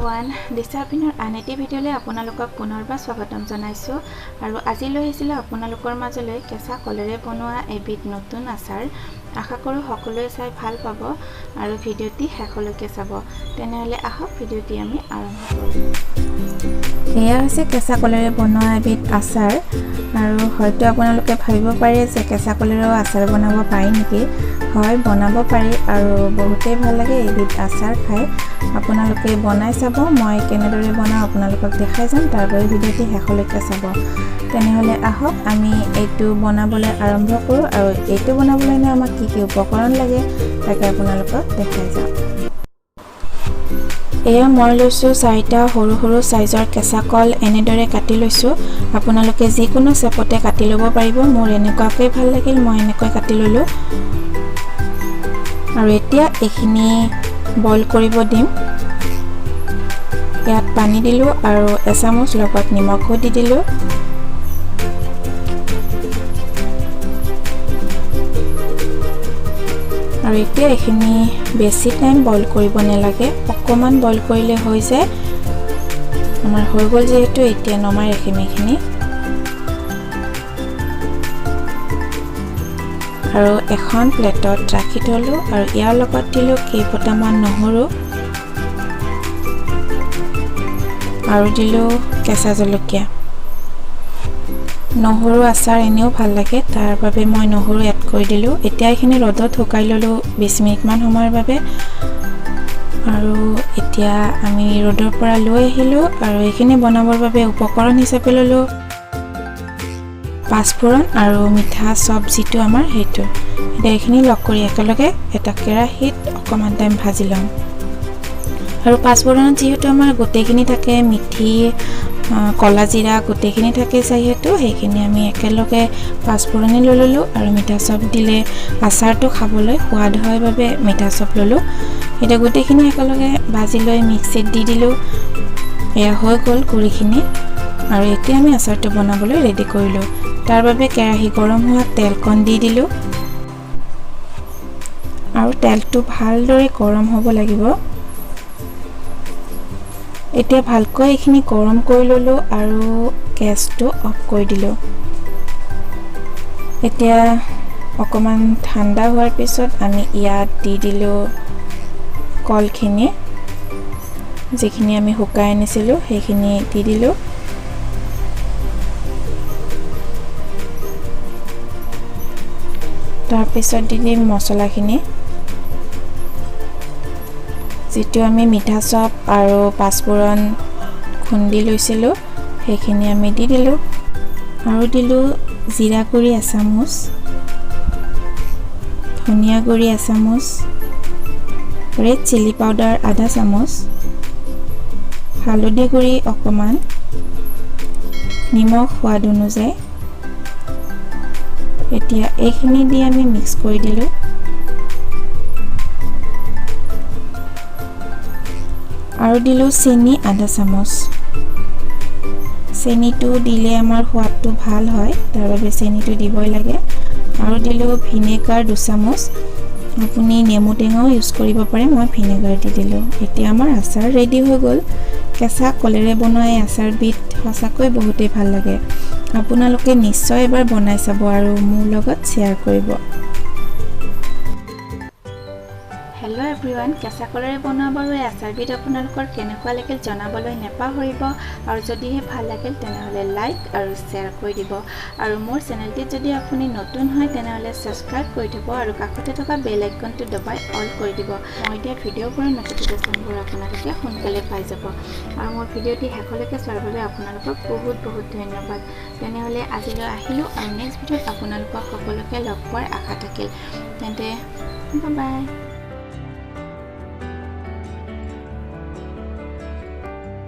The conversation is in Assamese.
এভৰিৱান, দিশাপিনৰ আন এটি ভিডিঅ'লৈ আপোনালোকক পুনৰবাৰ স্বাগতম জনাইছোঁ। আৰু আজি লৈ আহিছিলোঁ আপোনালোকৰ মাজলৈ কেঁচা কলেৰে বনোৱা এবিধ নতুন আচাৰ। আশা কৰোঁ সকলোৱে চাই ভাল পাব আৰু ভিডিঅ'টি শেষলৈকে চাব। তেনেহ'লে আহক ভিডিঅ'টি আমি আৰম্ভ কৰোঁ। এয়া হৈছে কেঁচা কলেৰে বনোৱা এবিধ আচাৰ। আৰু হয়তো আপোনালোকে ভাবিব পাৰে যে কেঁচা কলেৰেও আচাৰ বনাব পাৰি নেকি? হয়, বনাব পাৰি আৰু বহুতেই ভাল লাগে এইবিধ আচাৰ খাই। আপোনালোকে বনাই চাব, মই কেনেদৰে বনাওঁ আপোনালোকক দেখাই যাম, তাৰ বাবে ভিডিঅ'টি শেষলৈকে চাব। তেনেহ'লে আহক আমি এইটো বনাবলৈ আৰম্ভ কৰোঁ। আৰু এইটো বনাবলৈ আমাক কি কি উপকৰণ লাগে তাকে আপোনালোকক দেখাই যাম। এয়া মই লৈছোঁ চাৰিটা সৰু সৰু চাইজৰ কেঁচা কল, এনেদৰে কাটি লৈছোঁ। আপোনালোকে যিকোনো চেপতে কাটি ল'ব পাৰিব। মোৰ এনেকুৱাকৈ ভাল লাগিল, মই এনেকৈ কাটি ল'লোঁ। আৰু এতিয়া এইখিনি বইল কৰিব দিম। ইয়াত পানী দিলোঁ আৰু এচামুচ লগত নিমখো দি দিলোঁ। আৰু এতিয়া এইখিনি বেছি টাইম বইল কৰিব নালাগে, অকণমান বইল কৰিলে হৈ যায়। আমাৰ হৈ গ'ল যিহেতু, এতিয়া নমাই ৰাখিম এইখিনি। আৰু এখন প্লেটত ৰাখি থ'লোঁ। আৰু ইয়াৰ লগত দিলোঁ কেইফটামান নহৰু আৰু দিলোঁ কেঁচা জলকীয়া। নহৰু আচাৰ এনেও ভাল লাগে, তাৰ বাবে মই নহৰু এড কৰি দিলোঁ। এতিয়া এইখিনি ৰ'দত শুকাই ল'লোঁ 20 মিনিটমান সময়ৰ বাবে। আৰু এতিয়া আমি ৰ'দৰ পৰা লৈ আহিলোঁ। আৰু এইখিনি বনাবৰ বাবে উপকৰণ হিচাপে ল'লোঁ পাঁচফোৰণ আৰু মিঠা চব যিটো আমাৰ সেইটো। এতিয়া এইখিনি লগ কৰি একেলগে এটা কেৰাহীত অকণমান টাইম ভাজি ল'ম। আৰু পাঁচফোৰণত যিহেতু আমাৰ গোটেইখিনি থাকে, মিঠি, ক'লা জিৰা গোটেইখিনি থাকে যিহেতু, সেইখিনি আমি একেলগে পাঁচফোৰণি লৈ ল'লোঁ। আৰু মিঠা চপ দিলে আচাৰটো খাবলৈ সোৱাদ হয় বাবে মিঠা চপ ল'লোঁ। এতিয়া গোটেইখিনি একেলগে ভাজি লৈ মিক্সিত দি দিলোঁ। এয়া হৈ গ'ল গুড়িখিনি। আৰু এতিয়া আমি আচাৰটো বনাবলৈ ৰেডি কৰিলোঁ। তাৰ বাবে কেৰাহী গৰম হোৱা তেলকণ দি দিলোঁ। আৰু তেলটো ভালদৰে গৰম হ'ব লাগিব। এতিয়া ভালকৈ এইখিনি গৰম কৰি ল'লোঁ আৰু গেছটো অফ কৰি দিলোঁ। এতিয়া অকণমান ঠাণ্ডা হোৱাৰ পিছত আমি ইয়াত দি দিলোঁ কলখিনি, যিখিনি আমি শুকাই আনিছিলোঁ সেইখিনি দি দিলোঁ। তাৰপিছত দি দিম মছলাখিনি, যিটো আমি মিঠা চপ আৰু পাঁচফোৰণ খুন্দি লৈছিলোঁ সেইখিনি আমি দি দিলোঁ। আৰু দিলোঁ জিৰা গুড়ি এচামুচ, ধনিয়া গুড়ি এচামুচ, ৰেড চিলি পাউডাৰ আধা চামুচ, হালধি গুড়ি অকণমান, নিমখ সোৱাদ অনুযায়ী। এতিয়া এইখিনি দি আমি মিক্স কৰি দিলোঁ। আৰু দিলোঁ চেনি আধা চামুচ। চেনিটো দিলে আমাৰ সোৱাদটো ভাল হয়, তাৰ বাবে চেনিটো দিবই লাগে। আৰু দিলোঁ ভিনেগাৰ 2 চামুচ। আপুনি নেমু টেঙাও ইউজ কৰিব পাৰে, মই ভিনেগাৰ দি দিলোঁ। এতিয়া আমাৰ আচাৰ ৰেডি হৈ গ'ল। কেঁচা কলেৰে বনোৱা এই আচাৰবিধ সঁচাকৈ বহুতেই ভাল লাগে। আপোনালোকে নিশ্চয় এবাৰ বনাই চাব আৰু মোৰ লগত শ্বেয়াৰ কৰিব। হেল্ল' এভৰিৱান, কেঁচা কলেৰে বনোৱা বাৰু এই আচাৰবিধ আপোনালোকৰ কেনেকুৱা লাগিল জনাবলৈ নেপাহৰিব। আৰু যদিহে ভাল লাগিল তেনেহ'লে লাইক আৰু শ্বেয়াৰ কৰি দিব। আৰু মোৰ চেনেলটিত যদি আপুনি নতুন হয় তেনেহ'লে ছাবস্ক্ৰাইব কৰি থ'ব আৰু কাষতে থকা বেল আইকনটো দবাই অল কৰি দিব। মই দিয়া ভিডিঅ'বোৰৰ ন'টিফিকেশ্যনবোৰ আপোনালোকে সোনকালে পাই যাব। আৰু মোৰ ভিডিঅ'টি শেষলৈকে চোৱাৰ বাবে আপোনালোকক বহুত বহুত ধন্যবাদ। তেনেহ'লে আজিলৈ আহিলোঁ আৰু নেক্সট ভিডিঅ'ত আপোনালোকক সকলোকে লগ পোৱাৰ আশা থাকিল। তেন্তে বাই বাই।